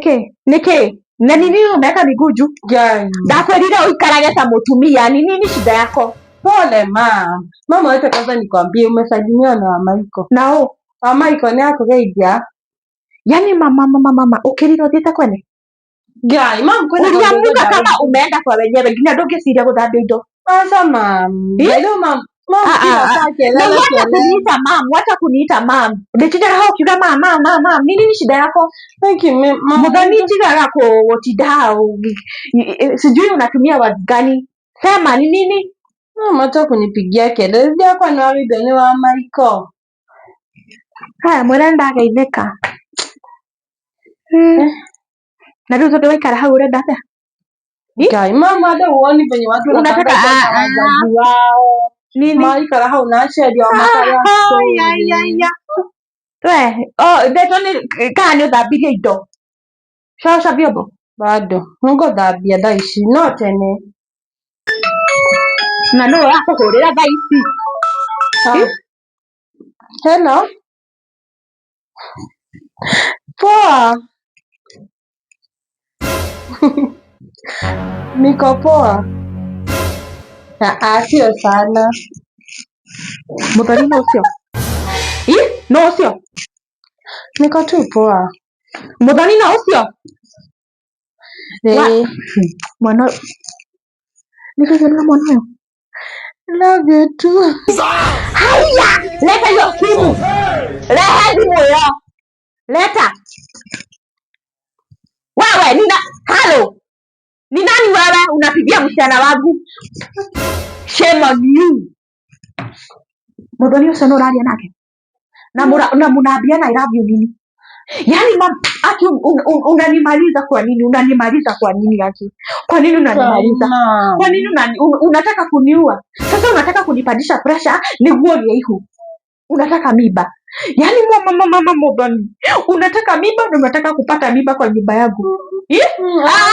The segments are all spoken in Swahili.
Niki niki na nini umeweka miguu juu? Guy. Ndakwĩrire ũikarage ta mũtumia. Ni nini shida yako? Pole ma. Mama, wacha kwanza nikwambie umesalimiwa na Mamaiko. Nao? Mamaiko nĩ akũgeithia. Yani mama mama mama ũkĩrire ũthiĩte kwene? Guy, mam, kwĩna kaũndũ Uliamuka ngwenda. Kama umeenda kwa wenyewe nginya ndũngĩciria gũthambia indo. Acha mam. Eh? Hello mam. Mam, Ah, kila ah, ah. saa Na kelele wacha kelele. kuniita mam, wacha kuniita mam. Ndĩtindaga hau ũkiuga mam mam mam mam. Ni nini shida yako? Thank you, ma'am. Muthoni, tigaga kũtinda hau. Sijui unatumia words gani. Sema ni nini? Mama, acha kunipigia kelele. Yakwa nĩ wageithio nĩ wa Maiko. Haya, mwĩre nĩndageithĩka. Eh. Na rĩu tondũ waikara hau ũrenda atĩa? Ĩ? Guy, mama, hata huoni venye watu Unataka wanapanga ah, na ah, wazazi wao. Nini? Maikara hau na aciari ao makarĩa Ah, ya story. Ya ya. We, oh, ndeto nĩ kana nĩ ũthambirie indo. Shaosha vyombo? Bado nĩngũthambia thaa ici no tene. Na nũ ũrakũhũrĩra thaa ici? Ah. Ĩ? Hello. Poa. Niko poa. Ah, ah, sio sana. Muthoni no ũcio? Ĩ? No ũcio? Niko tu poa. Muthoni no ũcio? Wa Eh. mwana ũyũ. Nĩkũigana mwana ũyũ? Love you too. Haya, leta hiyo simu. Rehe simu hiyo. Leta. Wewe nina halo. Ni nani wewe unapigia msichana wangu? Shame on you. Muthoni ũcio nĩ ũraria nake? Na mura, na mnaambiana "I love you" nini? Yaani mam, aki unanimaliza kwa nini? Unanimaliza kwa nini aki? Kwa nini unanimaliza? Mama. Kwa nini unataka kuniua? Sasa unataka kunipandisha pressure niguo gĩa ihu. Unataka mimba. Yaani mama mama mama Muthoni, unataka mimba na unataka kupata mimba kwa nyumba yangu. Eh? Ah,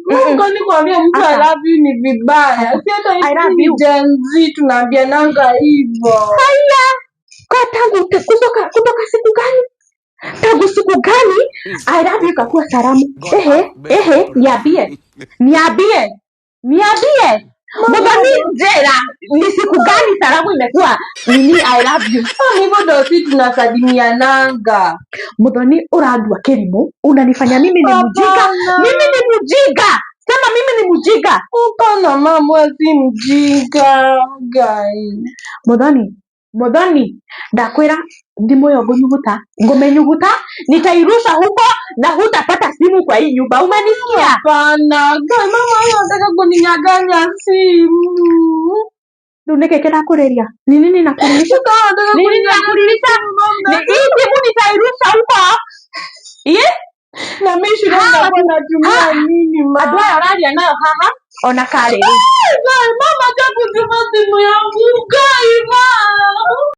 Acha. Kwani kuambia mtu I Asa. love you ni vibaya? Si hata I love hivi you. Gen Z tunaambiananga hivyo. Haya. Kwa tangu kutoka siku gani? Tangu siku gani I love you ikakuwa salamu? Ehe, ehe, niambie. Niambie. Niambie. Muthoni, njera, ni siku gani salamu imekuwa nini "I love you"? Ah, hivyo ndo si tunasalimiananga. Muthoni, ũrandua kĩrimũ, unanifanya mimi ni mjinga. Hapana. Mimi ni mjinga. Sema mimi ni mjinga. Hapana mama, wewe si mjinga. Guy. Muthoni, Muthoni, ndakwĩra thimũ ĩyo ngũnyuguta, ngũmĩnyuguta, nitairusha huko na hutapata simu kwa hii nyumba. Umenisikia? Hapana. Guy, mama wewe unataka kuninyang'anya simu. Rĩu nĩkĩ kĩrakũrĩria? Ni nini nakuririsha? Sasa unataka Ni nini kuninyang'anya nakuririsha? simu, mama. Ni hii simu nitairusha huko. Ĩ? Na mimi shule Hawa nitakuwa natumia nini andũ mama? aya ũraria nayo haha ona karĩ Guy, mama acha kuzima simu yangu. Guy, mama.